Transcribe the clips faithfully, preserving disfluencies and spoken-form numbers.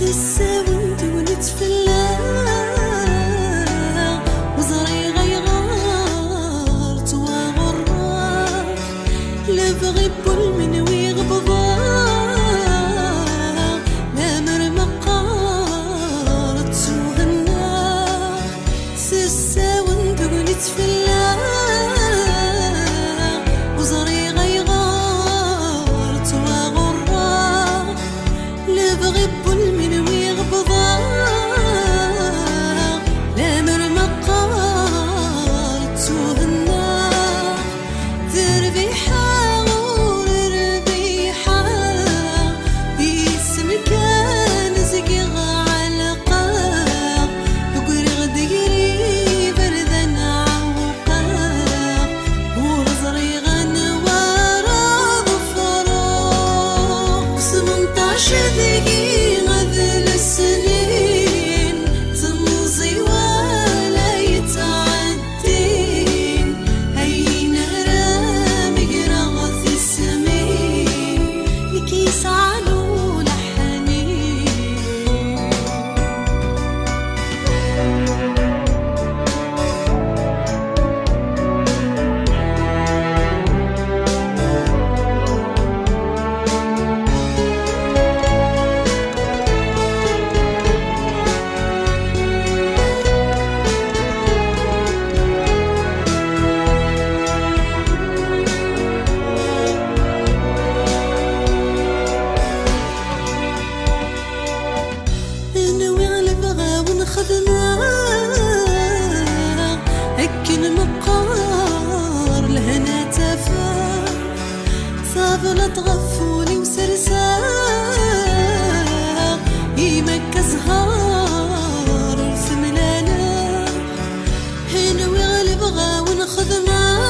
Tessawen tegnit fell-aɣ, ur ẓriɣ ayɣer ttwaɣurreɣ. Lebɣi n wul-im nwiɣ bḍaɣ, lemmer meqqar ttuhennaɣ. Tessawen tegnit fell-aɣ, ur ẓriɣ ayɣer ttwaɣurreɣ. Lebɣi n wul-im nwiɣ bḍaɣ, lemmer meqqar ttuhennaɣ. D rrbiḥa ur rbiḥa, isem kan zgiɣ ɛelqeɣ, ggriɣ-d gar iberdan ɛewqeɣ, ur ẓriɣ anwa ara ḍefreɣ. Smenṭac deg-i d lesnin, temẓi wala yettɛeddi. Din, ayen ara megreɣ tismin, nekk yesɛan ulaḥnin. Nwiɣ lebɣa-wen xedmeɣ, akken meqqar lehna tafeɣ. Tablaḍt ɣef wul-iw serseɣ, imi akka zzher ur t-mlaleɣ. Nwiɣ lebɣa-wen xedmeɣ,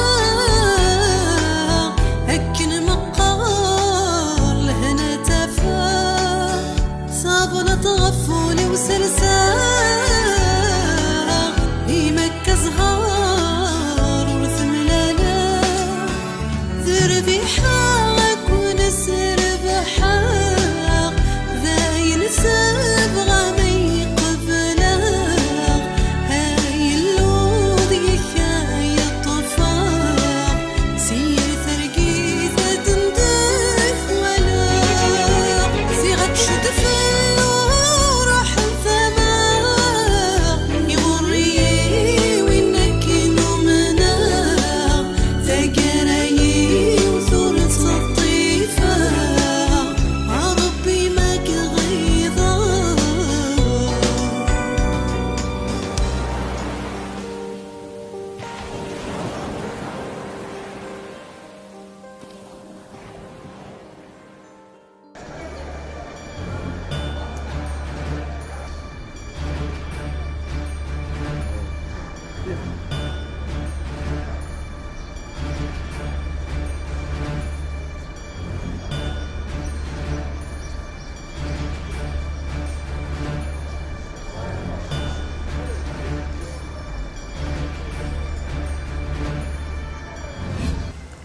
akken meqqar lehna tafeɣ. Tablaḍt ɣef wul-iw serseɣ, imi akka zzher ur t-mlaleɣ. D rrbiḥa ad ken-srebḥeɣ, d ayen sebɣa ma iqebleɣ, ay Illu deg-k ay ṭṭfeɣ, si yir targit ad d-twalaɣ, ziɣ ad tcedfel ur ḥelfama, iɣurr-iyi win akken umneɣ. Taggara-iw tura ttseṭṭifeɣ, a Ṛebbi ma k-ɣiḍeɣ.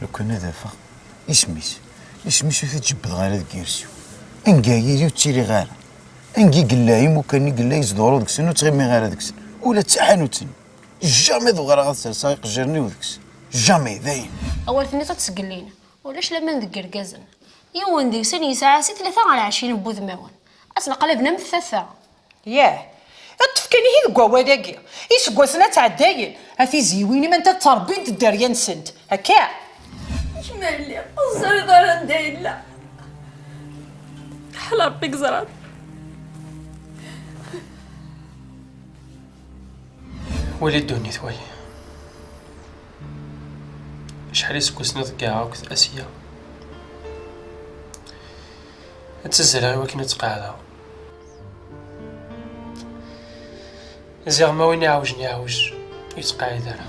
Lukan ad afeɣ isem-is, isem-is ur t-id-jebbdeɣ ara deg yirsi-w. Anga yili ur ttiliɣ ara. Anga i yella imukan i yella yezduɣru deg-sen ur ttɣimiɣ ara deg-sen. Ula d taḥanut-nni. Jamais ad uɣaleɣ ad serseɣ iqejjiren-iw deg-s. Jamais, dayen. Awal tenniḍ ad ttgellin. Ulac laman deg yergazen. Yiwen deg-sen yesɛa si tlata ɣer ɛecrin n wudmawen. Ad ttnaqlaben am tata. Yah, ṭṭef kan ihi deg wawal-agi. Iseggasen ad ttɛeddayen, a tiziwin-im anta ttrebbint dderya-nsent. Akka? Kemm a yelli, ur teẓriḍ ara anda yella. Ḥal Ṛebbi i yeẓran. Wali ddunit, wali. Acḥal iseggasen i ḍeggɛeɣ akked Asiya. Ad ttazzaleɣ i wakken ad tt-qeɛdeɣ. Ziɣ ma win iɛewjen iɛewj, ur yettqeɛɛid ara.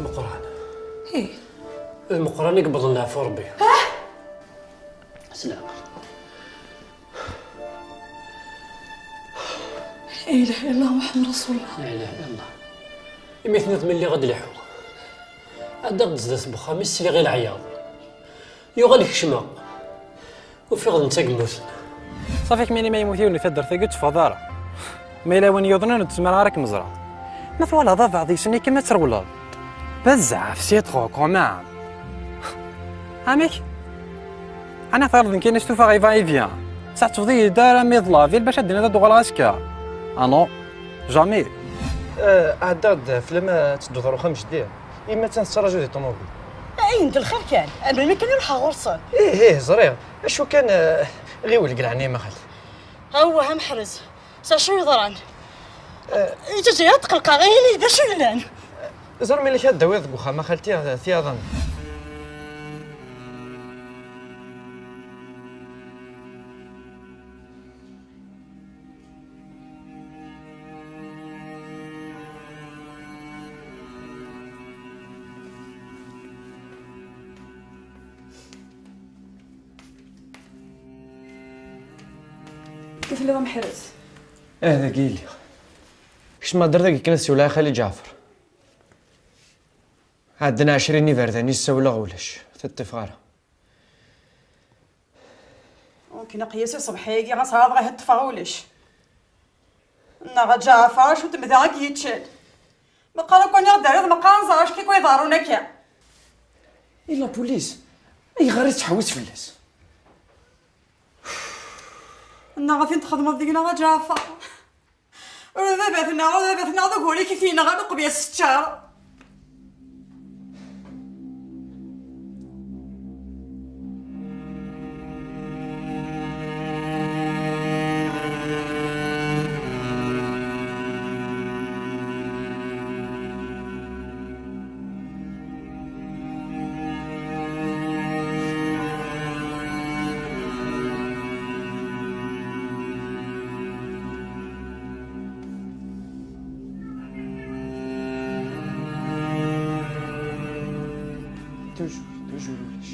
Meqqran. Ih. D Meqqran i yewwḍen leɛfu Ṛebbi. S leɛqel. La ilaha illallah Muḥemmed Rasulullah. La ilaha illallah. Imi tenniḍ mi lliɣ ad d-leḥḥuɣ. Ɛeddaɣ-d zdat n wexxam-is, sliɣ i leɛyaḍ. Yuɣal kecmeɣ. Ufiɣ d netta i yemmuten. Ṣafi, kemmini ma yemmut yiwen di taddart-agi ur teffɣeḍ ara. Ma yella win yuḍnen ur d-tezmireɣ ara ad kem-ẓreɣ. Ma twalaḍ abeɛḍ yessen-ikem ad trewleḍ. Bezzaf, c'est trop quand même. Amek? Ana terreḍ nekkini stufaɣ i va-et-vient. Ur tettebḍ-iyi-d ara mi d la ville bac ad d-tiniḍ ad d-uɣaleɣ azekka. Ah non, jamais. Eh, ɛeddaɣ-d fell-am ad tedduḍ ɣer uxxam jeddi. Yemma attan tettraǧu di ṭumubil. Ayen d lxir kan, melmi kan i ruḥeɣ ɣur-sen. Ih, ih, ẓriɣ. Acu kan, eh, ɣiwel deg leɛnaya-m a xalti. Awah, a Meḥrez, s acu yeḍran? Eh. Ǧeǧǧ-iyi ad tqelqeɣ, ini-yi d acu yellan. Ẓer mi lak ad d-tawiḍ deg uxxam a xalti, tiyaḍ-nni. Kif lliɣ a Meḥrez? Ah, dagi i lliɣ. Kecmeɣ-d ar dagi kan ad siwleɣ i Xali Ǧaɛfer. Ɛeddan ɛecrin n iberdan i ssawleɣ, ulac, ur t-id-ṭṭifeɣ ara. Ur k-neqq-iyi si ṣṣbeḥ-agi, ɣas ɛerḍeɣ ahat ṭṭfeɣ ulac. Neɣ a Ǧaɛfar, acu n temda i k-yeččan? Meqqar akk aniɣ d-terriḍ, meqqar ad nẓer acu k-, i k-iḍerrun akka. I la police, ayɣer i tettḥewwis fell-as? Neɣ a tin txedmeḍ deg-neɣ a Ǧaɛfar? Ula d baba-tneɣ, ula d baba-tneɣ d ugur i k-it-yenɣan uqbel ad s-teččar. Toujours, toujours ulac.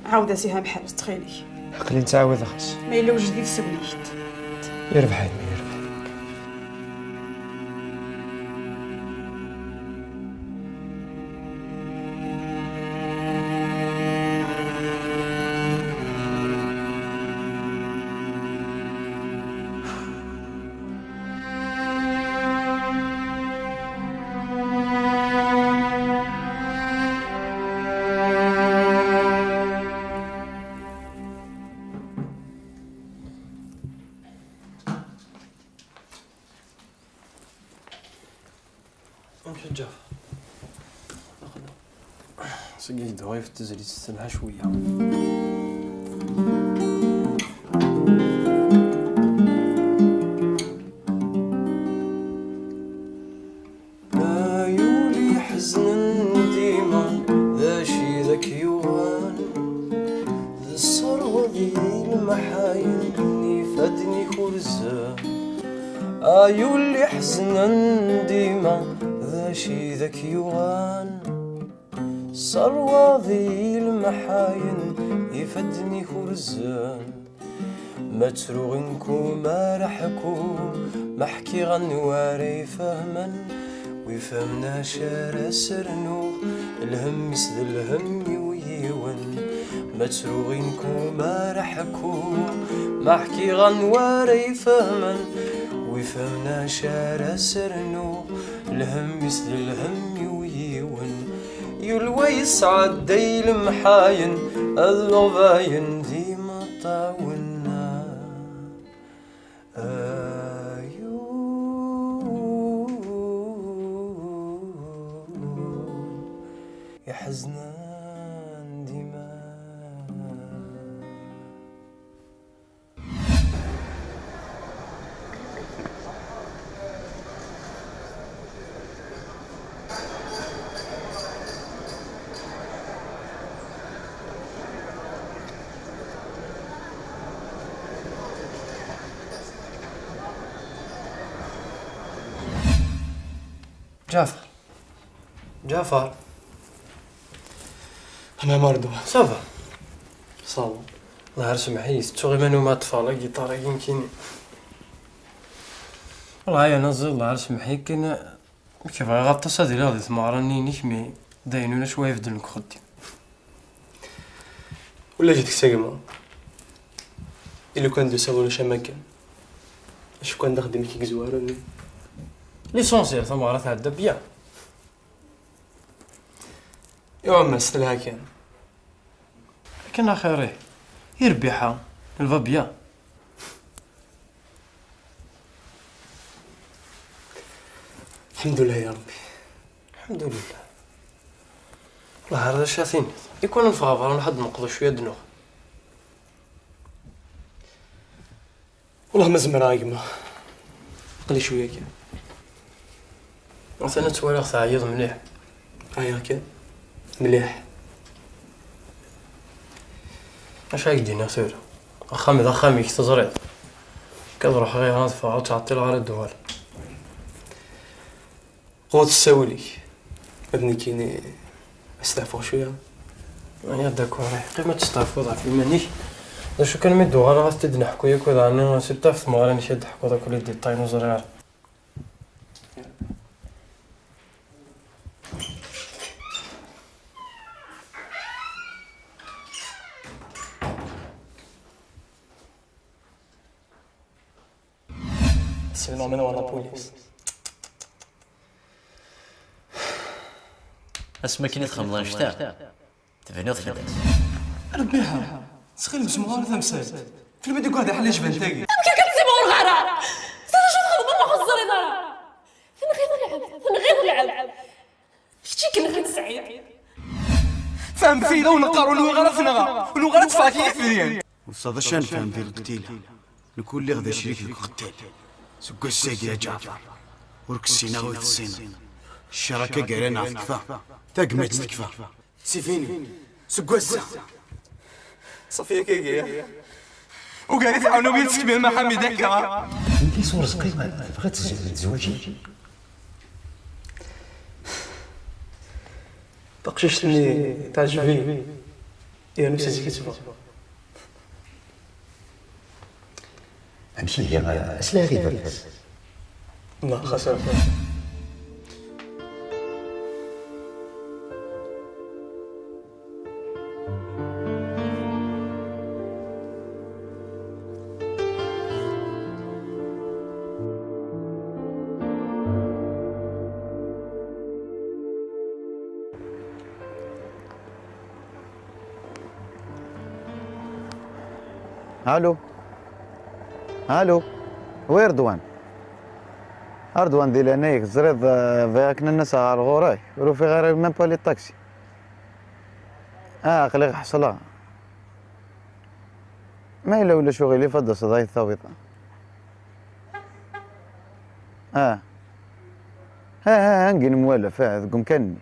Ɛawed-as i Ḥerz, ttxil-k. Aql-i nettɛawadeɣ-as. Ma yella wejdi, tessewlek-d. Yerbeḥ a yemma, yerbeḥ. Amek a Ǧaɛfeṛ? Seg i k-d-uɣif tezlit s temɛa cwiya. Ay ul iḥeznen dima, d acu i d ak-yuɣen? D sserwaḍ i lemḥayen, ifadden-ik urzen. Ay ul iḥeznen dima, d acu i d ak-yuɣen? Sserwaḍ i lemḥayen, ifadden-ik urzen. Ma ttruɣ i nkum ara ḥkuɣ, ma ḥkiɣ anwa ara ifehmen, wi fehmen acu ara s-rnuɣ, lhemm-is d lhemm-iw yiwen. Ma ttruɣ i nkum ara ḥkuɣ, ma ḥkiɣ anwa ara ifehmen, wi fehmen acu ara s-rnuɣ, lhemm-is d lhemm-iw yiwen. Yulwa yesɛedday lemḥayen, ad ɣbayen d imaṭṭawen. Ay ul iḥeznen dima. Ǧaɛfeṛ. Ǧaɛfeṛ. Ɛemmi Ṛedwan. Ça va? Ça va. Llah ar semmeḥ-iyi, tettuɣ iman-iw ma ṭṭfeɣ la guitare-agi nekkini. Wellah ay anaẓi, llah ar semmeḥ-iyi kan, nekk bɣiɣ aṭas ad iliɣ di tmeɣra-nni-inek, mi d ayen ulac wa ibeddlen deg uxeddim. Ulac deg-s a gma. I lukan d usawen ulac am akken. Acu kan d axeddim-ik i yezwaren. L'essentiel, tameɣra tɛedda bien. Iwa a mass, telha kan. Akken axir-, ih. I rbiḥa, elle va bien. Lḥemdullah ya Ṛebbi. Lḥemdullah. Wellah ar d acu ara tiniḍ. I kwan neffeɣ ɣer berra, nruḥ ad d-neqḍu cwiya ad d-nuɣal. Wellah ma zemreɣ a gma. Aql-i cwiya kan. Atan ad twaliɣ teɛyiḍ mliḥ. Ɛyiɣ kan. Mliḥ. Acu ara k-d-iniɣ tura? Axxam d axxam-ik, teẓriḍ. Akka ad ruḥeɣ ihi ad ffɣeɣ, ur ttɛeṭṭileɣ ara ad d-uɣaleɣ. Qwet ssawel-ik. Ad nekkini asteɛfuɣ cwiya. Aya d'accord, ih, qqim ad testeɛfuḍ ɣef yiman-ik. D acu kan, mi d-uɣaleɣ ad t-id-neḥku yakk, daɣen surtout ɣef tmeɣra-nnek ad d-teḥkuḍ akk les détails, ur ẓriɣ ara. Seulement maintenant la police. Asmi akken i txemmeḍ annect-a, tebniḍ fell-as. Rebbiḥa, ttxil-m, semɣer tamsalt. Filmi d-igguh d aḥlic bant-agi. Amek akka tt-semɣer ara? Ẓer acu txedmeḍ, ma ur teẓriḍ ara. Tenɣiḍ lɛebd, tenɣiḍ lɛebd. Kečč i yenɣan Sɛid. Fehmet-iyi, ur neqqar ur nwiɣ ara tenɣa, ur nwiɣ ara teffeɣ akka i tefdin. Ur tesɛiḍ acu ara nefhem di lqetila. Nekk ur lliɣ d acrik deg uqettal. Seg wass-agi, a Ǧaɛfeṛ, ur k-ssineɣ ur yi-tessineḍ. Ccṛaka gar-aneɣ tekfa, tagmat tekfa. Sifini, seg wass-a. Ṣafi akka. Ugar i tɛawnum i tsekmim a Ḥamid akka. Nekk s Urezqi tebɣa ad tez-, tezweǧ-iyi. Taqcict-nni teɛǧeb-iyi, yernu si zik i tt-bɣiɣ. Amek ihi, aslaɣ i baba-s? Ma xas. Allo. Allo. Oui, Ṛedwan. A Ṛedwan, di leɛnaya-k, teẓriḍ, eh, bɣiɣ akken ad n-aseɣ ɣer ɣur-k, ur ufiɣ ara même pas les taxis. Ah, aql-i ḥeṣleɣ. Ma yella ulac uɣilif, ad d-taseḍ ad yi-tawiḍ. Ah. Ha, ha, ha, ngi nemwalaf, ah, deg umkan-nni.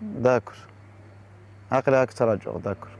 D'accord. Aql-aɣ ak-ttṛaǧuɣ, d'accord.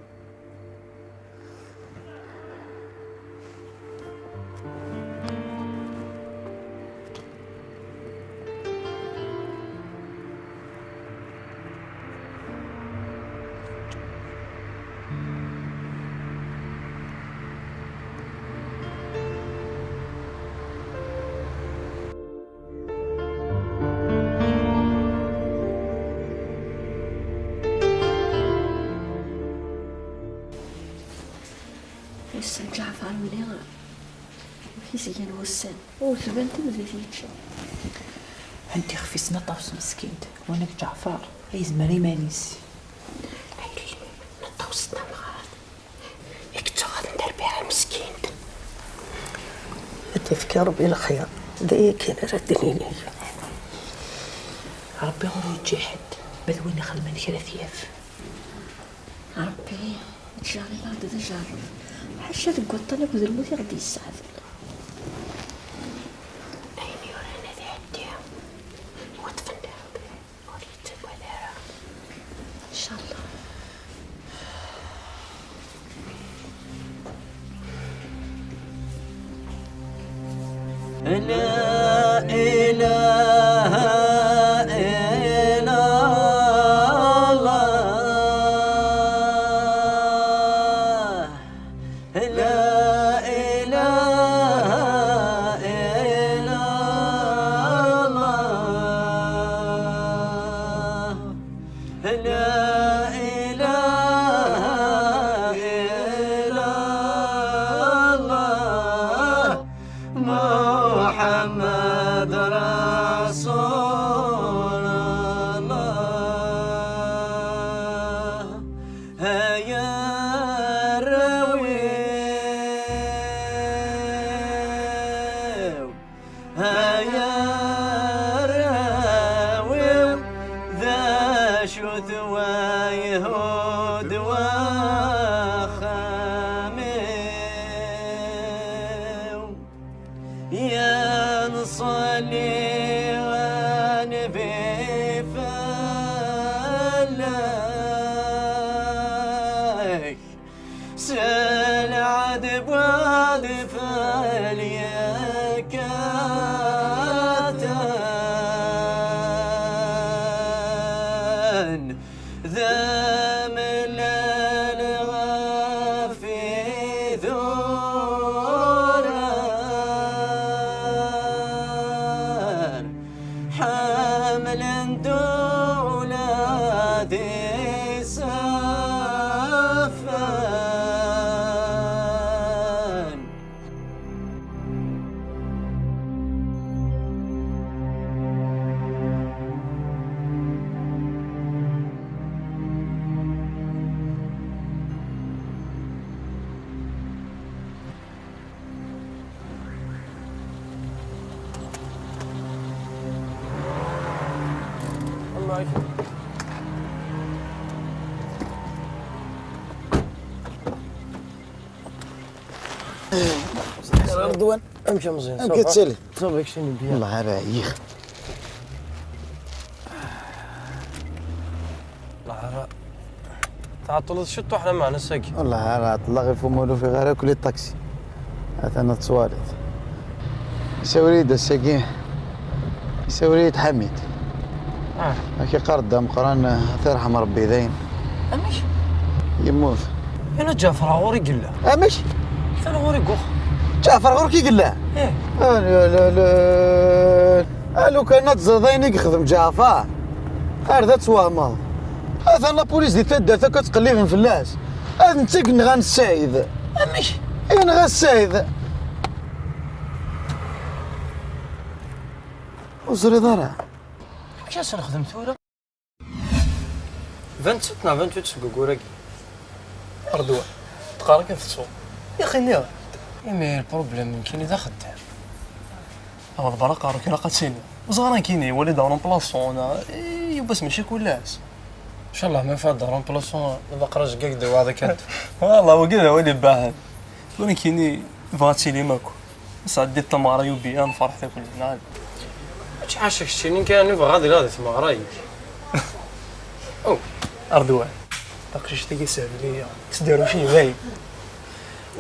Yessen Ǧaɛfeṛ mliɣ. Amek i s-gan wussan? Ur tban tamdint yečča. Anda ixef-is n aṭas meskint, wanag Ǧaɛfeṛ, yezmer iman-is. Ay, n aṭas n tamɣart. I yettuɣaḍen d rbiɛa meskint. Ad d-yefk Ṛebbi lexyar. D aya kan ara d-nini. Ṛebbi ur yeǧǧi ḥedd, ma d win ixedmen kra ad t-yaf. Ṛebbi, ttjerribeɣ-d d ajerreb. Ḥaca deg waṭṭan akked lmut i ɣ-d-yesseɛden. Ayen yuran ad iɛeddi, weṭṭfen-d Ṛebbi. Ur yettagad ara. Ncallah. Muḥemmed Rasul Allah, ay arraw-iw, ay arraw-iw, d acu-t wayhu-d waxxam-iw? Ya nṣelli a Nnbi fell-ak, s lɛedb u adfel yakatan. D amellal ɣef idurar, ḥemmlen-t ula d isaffen. رضوان، امشي مزيان، امشي صافا. تسالي. صافا، كشتي من بيان. والله راه عييخ. والله راه تعطلت شتو حنا معنا ساكي. والله راه عطل، الله غير فمولو في غير كل الطاكسي. هذا انا تصوالت. يساوري دا الساكي. يساوري حميد. اه. كي قرد دا مقران، الله يرحم ربي داين. امك؟ يموت. انا جعفر غوري قلا. امك؟ انا غوري قوخ. جعفر غورك يقلا؟ ايه. آه، لا، لا، لا. آه، لو كان تزيد عينيك خدم جعفر. هذا توامض. هذا لابوليس دي تدات كتقلب فلاس. هذا نتيك نغان السيد. امك؟ اي نغان السيد. وزري ضرع. واش اش نخدم ثورة؟ vingt-sept neɣ vingt-huit seg ugur-agi. Rdoua. Teqqar akken tettsuḍ. Yaxi nniɣ-d. Imi lproblem nekkini d axeddam. Aweḍ berra qqar-ak ilaq ad tili. Ẓer nekkini, wali-d remplaçant, neɣ, eh, yiwwas mačči kul ass. Ncallah ma fad remplaçant, d aqrac deg agdewwaḍ akka. Wallah, wagi d awal ibaɛen. Tura nekkini, bɣa ad tilim akk. Sɛeddi-d tameɣra yubiya, nferḥ takk-nneɣ. Mačči ḥaca keččini kan i bɣiɣ ad iliɣ di tmeɣra-ik. Oh. Rdoua. Taqcict-agi sehbel-iyi. Ttdaruci dayen.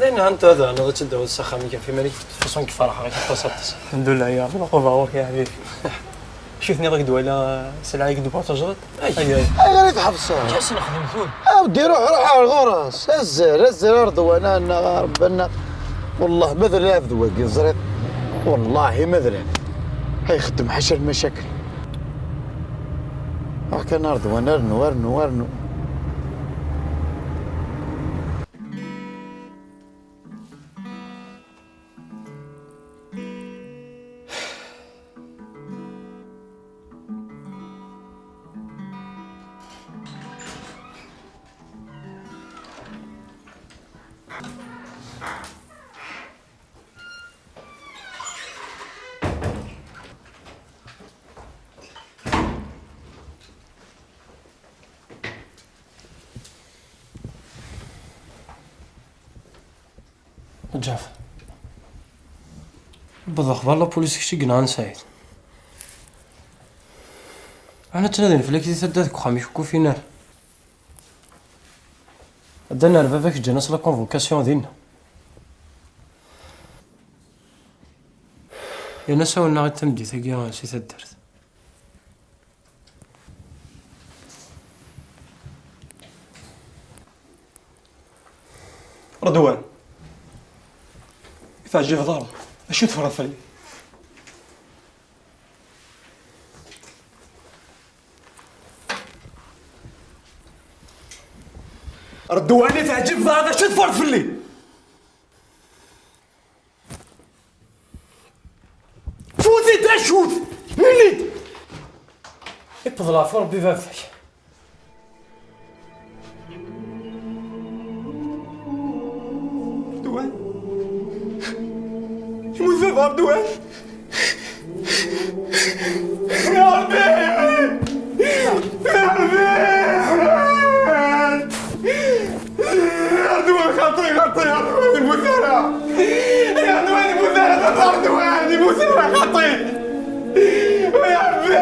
Dayen, anta ad ɛniḍ ad tt-id-tawiḍ s axxam-ik ɣef iman-ik, façon-ik ferḥeɣ-ak aṭas, aṭas. Lḥemdullah, ya Rebbi, lqubba ɣur-k, ya ḥbibi. Acu tniḍ ak-d-wala sselɛa-k d-tebɣa tajreḍ? Ay. Ay, ay. Ayɣer i tḥebseḍ? Ǧas nexdem tura. A weddi, ruḥ, ruḥ ar ɣur-s. Azzer, azzer ar Rdoua, a nneɣ, a Rebbi, a nneɣ. Wallah, ma d lɛebd wagi, teẓriḍ. Wallahi, ma d lɛebd. Ay, xeddem ḥaca lmacakil. Ruḥ kan ar Rdoua, rnu, rnu, rnu. Ǧaɛfer. Wwḍeɣ ɣer lapulis, kečč i yenɣan Saɛid. Ɛni ttnadin fell-ak di taddart deg uxxam-ik, ur k-ufin ara? Ddan ar baba-k, ǧǧan-as la convocation dinna. Yerna sawlen-aɣ-d tameddit-agi si taddart. Redwan, i teɛǧibeḍ ara, acu teffreḍ fell-i? Redwan, i teɛǧibeḍ ara, acu teffreḍ fell-i? Tut! Nini-d! Iṭṭeḍ leɛfu Ṛebbi baba-k. Ardwan. Yemmut baba Ardwan. Ya Ṛebbi! Ya Ṛebbi! Ardwan xaṭi, xaṭi, Ardwan yemmut ara! Ardwan yemmut ara, baba Ardwan yemmut ara, xaṭi! Ya Ṛebbi!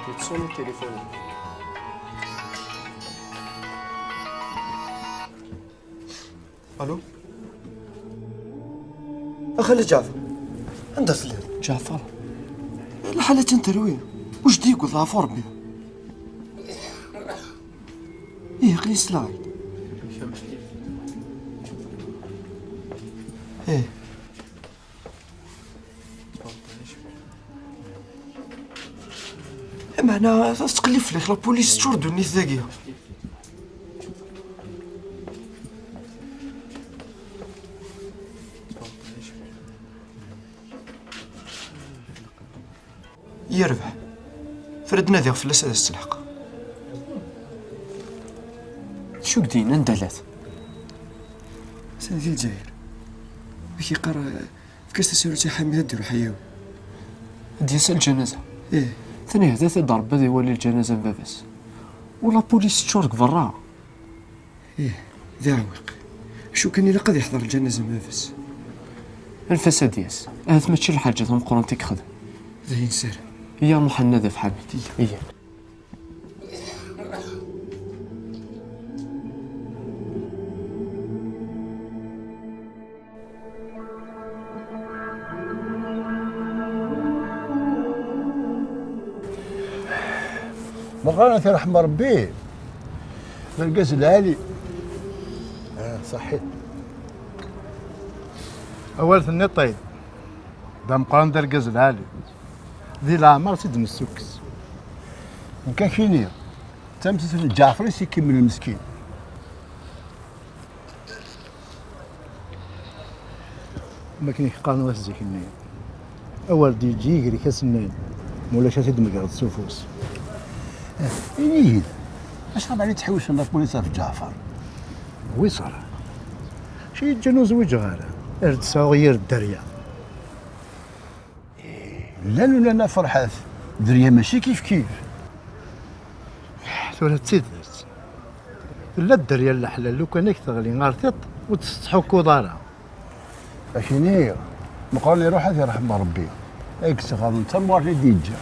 Yettṣuni tilifun. Allo? A xali Ǧaɛfeṛ, anda telliḍ? Ǧaɛfeṛ, lḥala attan terwi, ur d-yewwiḍ leɛfu Ṛebbi. Ih, aql-i sleɣ-ak-d. Ih. Meɛna tettqellib fell-ak la police, teččur ddunit dagi. Yerbeḥ. Fred nadiɣ fell-as ad as-telḥeq. D acu i k-d-yenna anda-t? Atan di Lezzayer. Ad k-yeqqar, eh, efk-as tasarut i Ḥamid ad d-iruḥ ad yawi. Ad d-yas ɣer lǧanaza? Ih. Atan ihda-t-id Ṛebbi ad iwali lǧanaza n baba-s. U la police teččur deg berra. Ih, d aɛewwiq. Acu kan ilaq ad iḥḍer lǧanaza n baba-s. Anef-as ad d-yas. Ahat mačči lḥaǧa tameqqrant i yexdem. D ayen sara. Iyya ad nruḥ ad nadi ɣef Ḥamid. Iyya. Iyya. Meqqran, ad t-iṛḥem Ṛebbi. D argaz lɛali. Ah, ṣaḥit. Awal tenniḍ-t-id. D ameqqran, d argaz lɛali. Di leɛmer i tt-id-nessukkes. Nekk ad k-iniɣ, d tamsirt n Ǧaɛfeṛ i s-ikemmlen meskin. Am akken i k-qqaren wat zik-nni, awer d-yeǧǧ yiger-ik asennan, ma ulac ad t-id-megreḍ s ufus. Eh, ini-yi-d, acḥal ara tettḥewwis la police ɣef Ǧaɛfeṛ? Wiṣer. Acu yeǧǧan ur zwiǧeɣ ara? Ar d-sɛuɣ yir dderya. Llan unan a Ferḥat, dderya mačči kif kif. Tura d tidet. Tella dderya n leḥlal, lukan ak teɣli ɣer tiṭ, ur tt-tettḥukkuḍ ara. Akini, meqqren iruḥ ad t-iṛḥem Ṛebbi. Ay yettɣaḍen d tamɣart i d-yeǧǧa.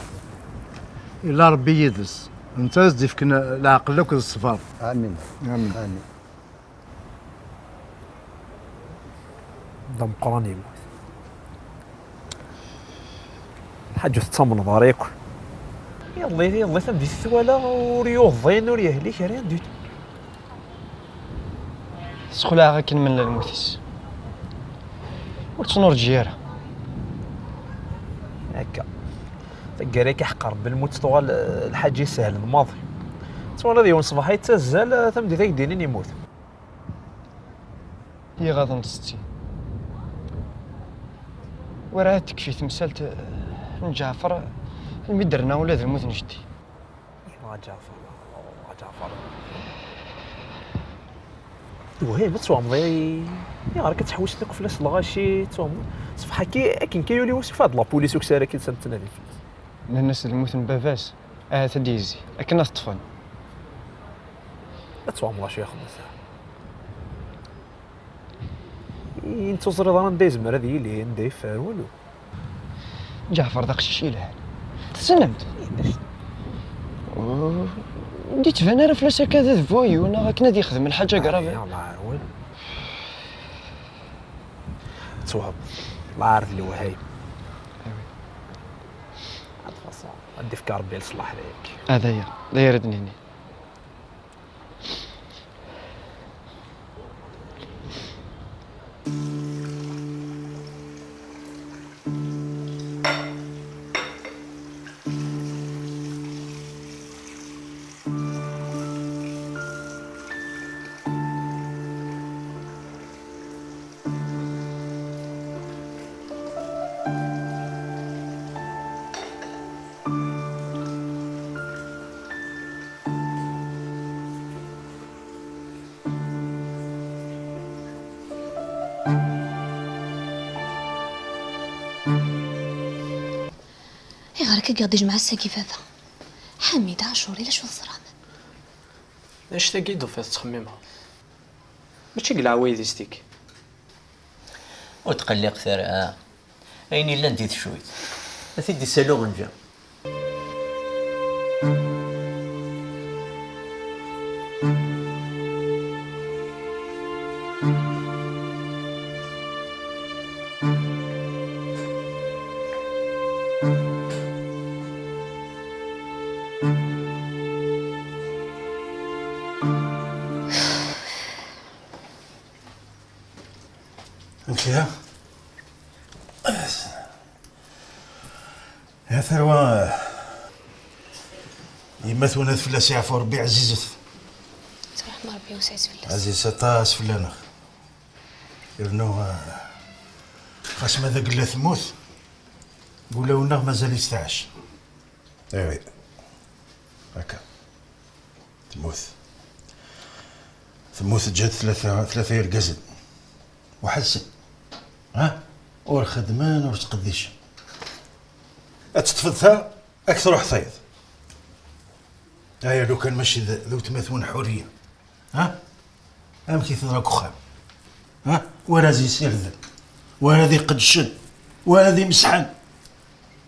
Illa Ṛebbi yid-s. Netta ad s-d-ifken leɛqel akked ṣṣber. Amin. Amin. Amin. D ameqqran yemmut. Lḥaǧa ur tettamneḍ ara yakk. Iḍelli, iḍelli tameddit i t-walaɣ, ur yuḍin, ur yehli kra du tout. Sexlaɛeɣ akken menna lmut-is. Ur ttnurǧi ara. Akka. Taggara-k aḥeqq Ṛebbi lmut tuɣal, eh, lḥaǧa isehlen maḍi. Twalaḍ yiwen ṣṣbeḥ yettazzal, eh, tameddit ad k-d-inin yemmut. Iɣaḍen settin. Werɛad tekfi temsalt n Ǧaɛfeṛ, almi d-terna ula d lmut n jeddi. A Ǧaɛfeṛ, a Ǧaɛfeṛ. Wahim, ad twehmeḍ, ay-, ayɣer akka tettḥewwiseḍ akk fell-as lɣaci, ad twehmeḍ. Ṣbeḥ-agi akken kan yuli wass, yufeɣ-d lapulis ukessar-agi, ad ttnadin fell-as. Nnan-as d lmut n baba-s, ahat ad d-yezzi, akken ad t-ṭṭfen. Ad twehmeḍ acu ixeddem ass-a. Ur teẓriḍ ara anda yezmer ad yili, anda yeffer, walu. Ǧaɛfer d aqcic yelhan. Tessnem-t? Ur d-yettban ara fell-as akka d voyou neɣ akken ad yexdem lḥaǧa grave. Yalla, ur. Ttwab. Lɛar d lewhayem. Awi. Ad faṣel. Ad d-ifk Ṛebbi leṣlaḥ dayagi. Ad aya, d aya ara d-nini. Ayɣer akka i ɣ-d-ijmeɛ ass-agi baba? Ḥamid, Ɛacur, yella acu teẓram? Annect-agi i d-tufiḍ ttxemmimeɣ. Mačči deg leɛwayed-is tigi. Ur tqelliqet ara, ha? Ayen yellan di teccuyt, ad t-id-isali uɣenǧa. Amek ihi? Ya tarwa, yemma-twen ad fell-as yeɛfu Rebbi, ɛzizet. Ttṛuḥem Rebbi wesɛit fell-as. Ɛzizet aṭas fell-aneɣ. Yernu, ah, xas ma d agella temmut, deg ulawen-nneɣ mazal-itt tɛac. Ewi. Akka. Temmut. Temmut, teǧǧa-d tlata, tlata yergazen. Weḥd-sen. Ha? Ur xeddmen, ur ttqeddicen. Ad teṭṭfeḍ ta, ad k-truḥ tayeḍ. Aya lukan mačči d, d weltma-twen Ḥuriya. Ha? Amek i teḍra deg uxxam? Ha? Wa ara d-isirden, wa ara d-iqeddcen, wa ara d-imesḥen.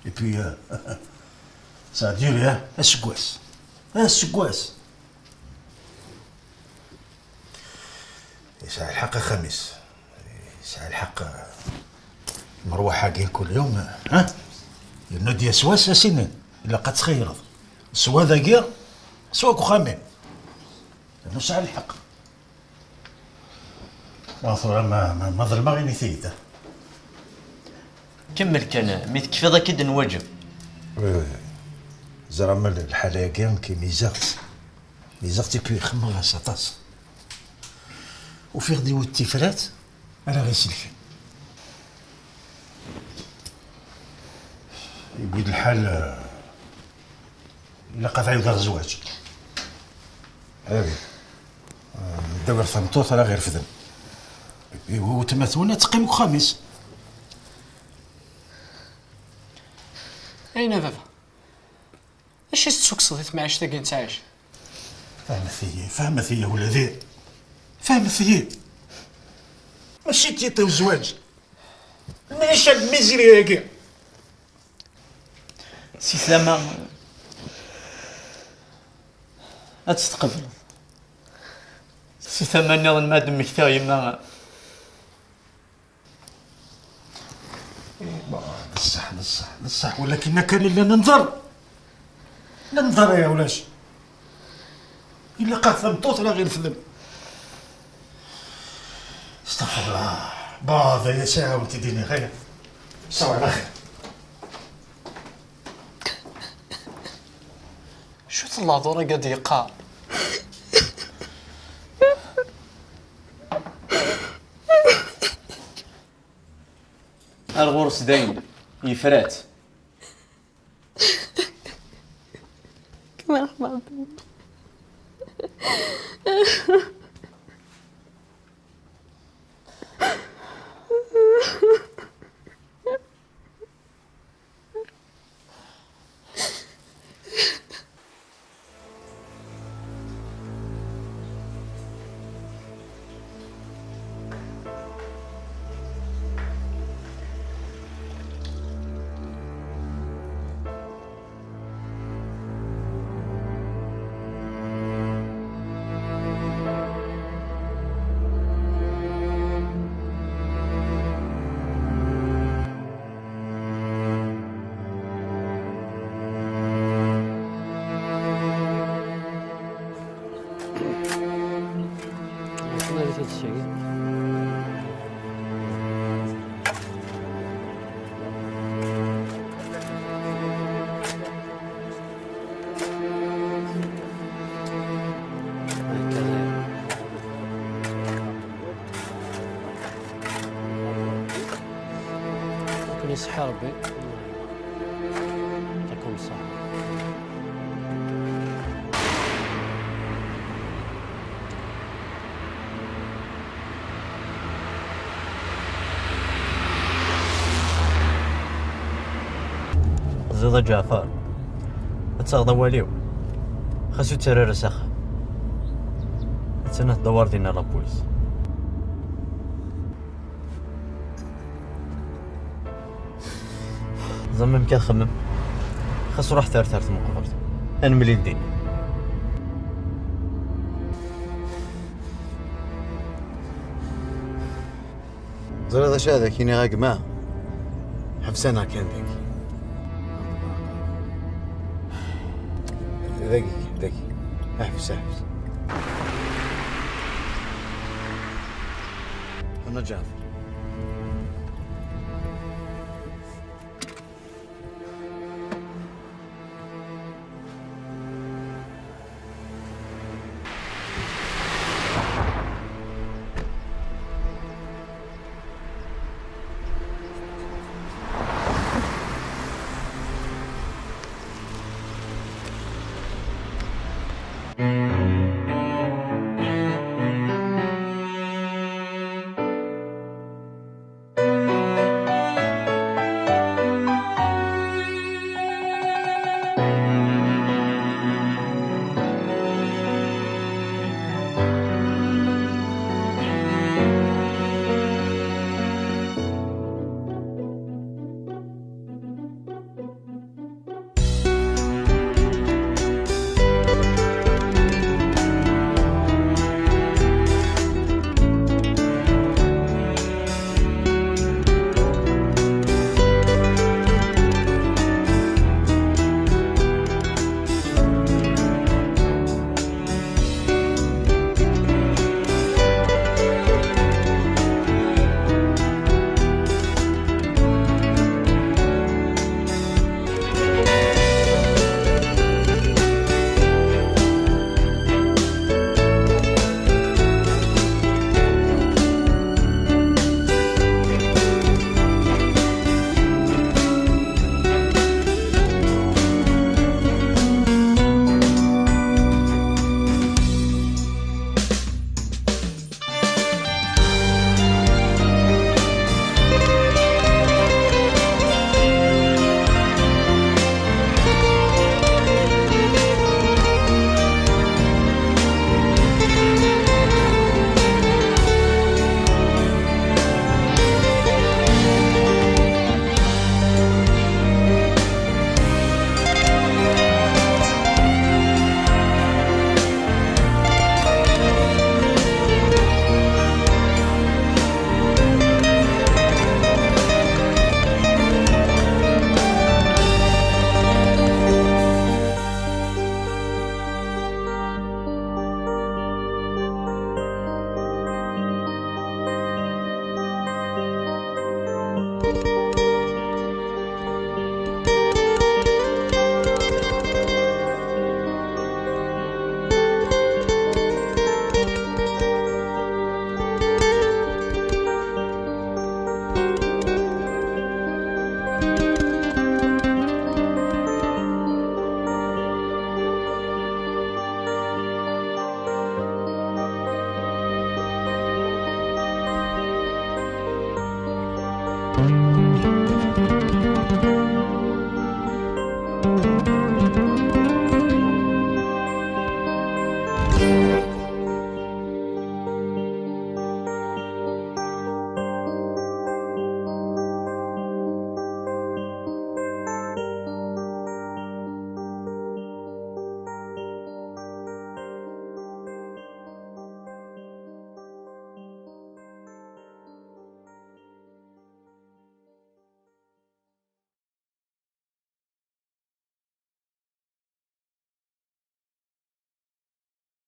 Et puis, euh, ça a duré, hein, aseggas. Aseggas. Yesɛa lḥeqq a Xamis. Yesɛa lḥeqq, eh, lemruḥ-agi n kul yum, ha? Yernu d-yas wass, a s-inin, ilaq ad txeyyreḍ. Swa dagi, swa deg uxxam-im. Yernu sɛa lḥeqq. Ma tura, ma, ma, ma ḍelmeɣ, init-iyi-d. Kemmel kan, mi tekfiḍ ad k-id-nwaǧeb. Oui, oui. Ẓer ama lḥala-agi, nekk mizaɣ-tt. Mizaɣ-tt, et puis xemmeɣ-as aṭas. Ufiɣ-d yiwet tifrat ara ɣ-iselken. Yewwi-d lḥal, eh, ilaq ad ɛiwdeɣ zzwaǧ. Awi. Eh, ddaw ɣer tameṭṭut ara ɣ-irefden. I weltma-twen ad teqqim deg uxxam-is. Ayen a baba? Acu i s-d-tessukkseḍ i temɛict-agi nettɛic? Fehmet-iyi, fehmet-iyi a wladi. Fehmet-iyi. Mačči d tiṭ i wezwaǧ. Nnic-ak-d miziri-agi. Si tama, ad tt-tqebleḍ. Si tama nniḍen, ma ad d-mmektiɣ yemma. Eh, bon, d ṣṣeḥ, d ṣṣeḥ, d ṣṣeḥ, walakin akken nella nenḍer. Nenḍer, ya ulac. Ilaq-aɣ tameṭṭut neɣ irefden. Astaɣfirullah. Bon, d aya s ɛawent i d-iniɣ, aya. Ṣṣaw ɛla xir. Acu-t lehdur-agi ad d-yeqqar? Ar ɣur-s dayen, yefra-tt. Kemmel axbaṛ. Nadi-t-id seg. Akken iṣeḥḥa Rebbi. Takum ṣṣeḥ. Ziḍ a Ǧaɛfar, ad taɣeḍ awal-iw, xas ur ttarra ara s axxam. Attan ad tdawar dinna la police. Ẓem amek ad xemmem. Xas ruḥ tar tar tmeqbert. Ad nemlil din. Ẓriɣ d acu ad ak-iniɣ a gma. Ḥebs-aneɣ kan dagi. Dagi, dagi. Ḥbes, ḥbes. Ana Ǧaɛfar.